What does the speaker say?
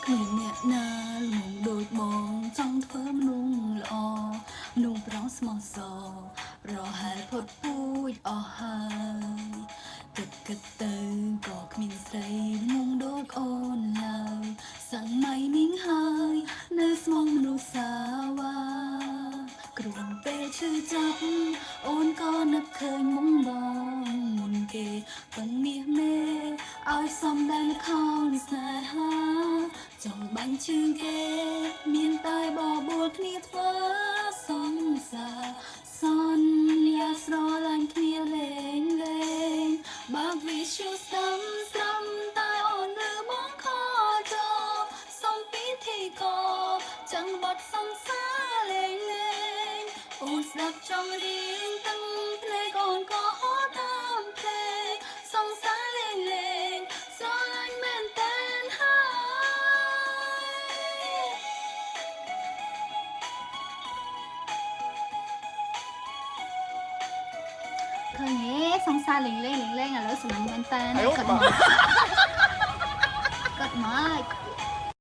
គ្មានអ្នកណាល្ងងដូចបងចង់ធ្វើមនុស្សល្អមនុស្សប្រុសស្មោះសររហែលផុតពូជអស់ហើយគិតគិតទៅក៏គ្មានស្រីល្ងងដូចអូនឡើយសម័យនេះហើយនៅស្មងមនុស្សសាវ៉ាគ្រាន់ពេលឈឺចាប់អូនក៏នឹកឃើញមុំបងមុនគេពឹងមាសមេឲ្យសំដែងខំស្នេហាចង់បាញ់ជើងគេ មានតែបបួលគ្នាធ្វើសង្សារសន្យាស្រឡាញ់គ្នាលេងលេងបើកវិទ្យុស្ដាំស្ដាំតែអូនឬបងខចោសុំពិធីកចឹងបត់សង្សារលេងលេងអូនស្ដាប់ចង់រៀងទាំងភ្លេងអូនក៏ហត់តាមភ្លេងសង្សារលេងលេងស្រឡាញ់មែនតែនហើយ ឃើញទេសង្សារលេងលេងលេងលេងឥឡូវស្រឡាញ់មែនតើគាត់មកគាត់មក